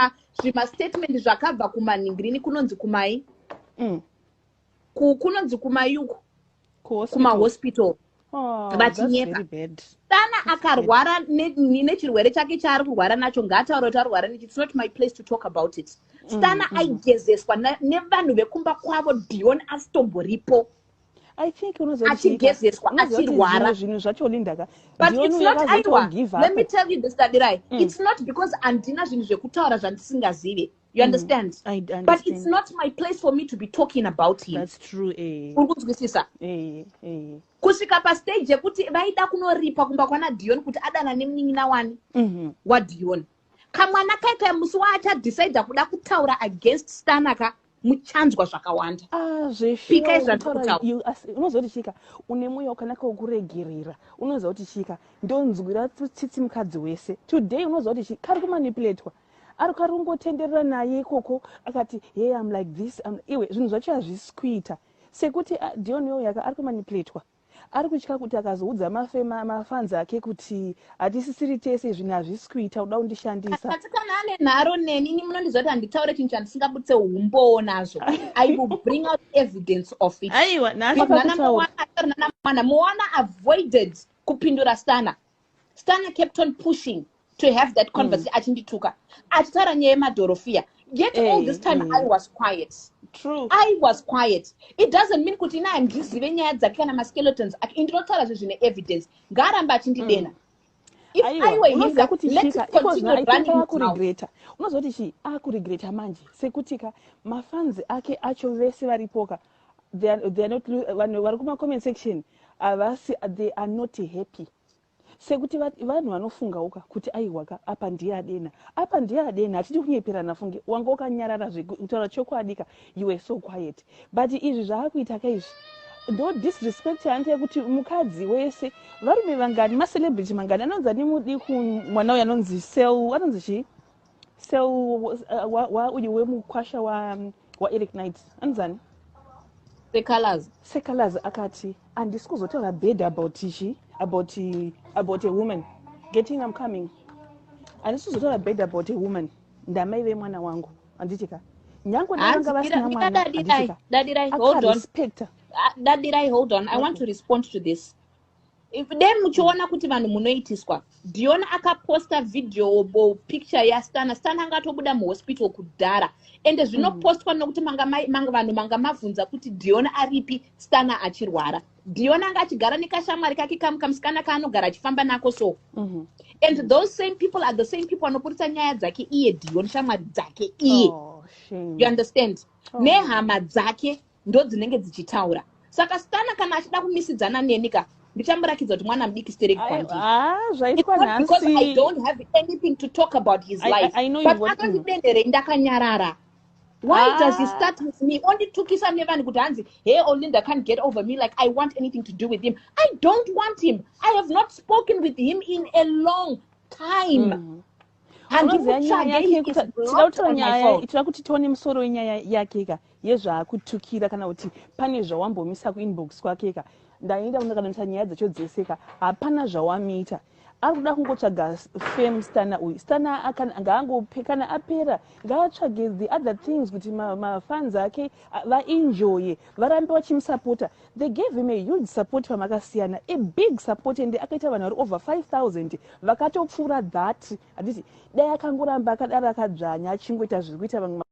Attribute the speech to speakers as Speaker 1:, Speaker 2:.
Speaker 1: Kusvika zvimastatement zvakabva kumanhingirini kunonzi kumai kunonzi kumayuku kumahospital.
Speaker 2: Oh,
Speaker 1: vachinyepa. Stana akarwara nechirwere chake chaari kurwara nacho, ngaataura kuti arwara nechi. It's not my place to talk about it. Stana aigezeswa nevanhu vekumba kwavo, Dion asitomboripo.
Speaker 2: I think
Speaker 1: Achigezeswa achirwara.
Speaker 2: Zvinhu zvacho, Lindaka.
Speaker 1: But it's not, aiwa, let me tell you this, Dadirai. It's not because handina zvinhu zvekutaura zvandisingazive, you understand?
Speaker 2: I
Speaker 1: But it's not my place for me to be talking about him.
Speaker 2: That's true, eh.
Speaker 1: Uri kunzwisisa?
Speaker 2: Eh.
Speaker 1: Kusvika pastage yekuti vaida kunoripa kumba kwana Dion kuti adana nemunin'ina wani waDion. Kamwana kaikai, musi waachadecida kuda kutaura against Stanaka, muchanzwa zvakawanda.
Speaker 2: Ah.
Speaker 1: Pikai zvandikutaura.
Speaker 2: Unoziva kuti chika une mwoyo wakanaka wokuregerera. Unoziva kuti chika ndonzwira tsitsi mukadzi wese today. Unoziva kuti chi kari kumanipulatwa, ari kari kungotenderera naye ikoko, akati, "Hey, I'm like this." Iwe, zvinhu zvacho hazvisi kuita sekuti, ah, Dion yoyo yaka ari kumanipulatwa, ari kutya kuti akazoudza mafans ake kuti hatisisiri tese, zvinhu hazvisi kuita, kuda kundishandisa.
Speaker 1: Asi kana ane nharo neni, ini munondiziva kuti handitaure chinhu chandisingabudise umbowo nazvo. I will bring out evidence of it.
Speaker 2: Aiwa, nhasi.
Speaker 1: Nana Moana, nana Moana, Moana avoided kupindura Stana. Stana kept on pushing to have that conversation, achindituka, achitaura nyaya yemadhorofiya, yet all this time I was quiet.
Speaker 2: True.
Speaker 1: I was quiet. It doesn't mean kuti ina handizive nyaya dzake kana maskeletons ake. Indinotaura zvinhu zvine evidence. Ngaaramba achindidena. If I were him,
Speaker 2: Unoziva kuti
Speaker 1: let's
Speaker 2: chika
Speaker 1: continue running his mouth.
Speaker 2: Akuregreta. Unoziva kuti chi akuregreta manje, sekuti ka mafans ake acho vese varipoka, they are not, vanhu vari kumacomment section havasi, they are not happy, sekuti vanhu vanofungauka kuti aiwaka, apa ndiye adena, apa ndiye adena. Hatidi kunyeperana, funge wanga wakanyarara zvekutaura chokwadi ka, you were so quiet, but izvi zvaakuita ka izvi ndo disrespect yaanoita, yekuti mukadzi wese, varume vangani, macelebrity mangani anonzi ani, mudiku mwana uyu anonzi Sel, anonzi chii, Sel uyu wemukwasha waEric Knight, anonzi ani?
Speaker 1: Secolors.
Speaker 2: Secolors akati handisi kuzotaura bad about chi about a woman getting, I'm coming, handisi kuzotaura bad about a woman, ndamai vemwana wangu, handiti ka, nyange ndavanga vasina mwana, handiti ka?
Speaker 1: Dadirai, hold on.
Speaker 2: Akarespecta.
Speaker 1: Ah, Dadirai, hold on. I want to respond to this. If then muchiona kuti vanhu munoitiswa, Dion akaposta video bo picture yaStana. Stana anga atobuda muhospital kudhara, ende zvinopostwa nokuti manga vanhu manga mavhunza kuti Dion aripi, Stana achirwara. Dion anga achigara nekashamwari kake kamusikana kaanogara achifamba nako so. And those same people are the same people anoburitsa nyaya dzake iye Dion, shamwari dzake iye.
Speaker 2: Oh, shame.
Speaker 1: You understand?
Speaker 2: Oh.
Speaker 1: Nehama dzake ndo dzinenge dzichitaura. Saka Stana kana achida kumisidzana neni ka, ndichamurakidza kuti mwana mudiki stereki kwandiri.
Speaker 2: Ah,
Speaker 1: It's
Speaker 2: zvaitwa
Speaker 1: not because I
Speaker 2: nhasi.
Speaker 1: don't have anything to talk about his life,
Speaker 2: I know
Speaker 1: but
Speaker 2: you've got-
Speaker 1: akanditenderei ndakanyarara? Why does he
Speaker 2: Ah.
Speaker 1: start with me, onditukisa nevanhu kuti hanzi, "Hey, Olinda can't get over me," like I want anything to do with him. I don't want him. I have not spoken with him in a long time.
Speaker 2: Unoziva nyaya
Speaker 1: Handimutsvage.
Speaker 2: yake
Speaker 1: He is
Speaker 2: tida
Speaker 1: blocked
Speaker 2: kutaura
Speaker 1: on my
Speaker 2: nyaya,
Speaker 1: phone.
Speaker 2: tida kuti tione musoro wenyaya yake ka, yezvaakutukira, kana kuti pane zvawambomisa kuinbox kwake ka. Ndaenda kundokananisa nyaya dzacho dzese ka, hapana zvawamita. Ari kuda kungotsvaga fame Stana uyu. Stana ngaangope, kana apera ngaatsvage the other things kuti mafans ake vaenjoye, varambe vachimusapota. They gave him a huge support pamakasiyana, a big support, ende akaita vanhu vari over 5000 vakatopfuura that, handiti? Dai akangoramba akadaro, akadzvanya, achingoita zviri kuita vamwe.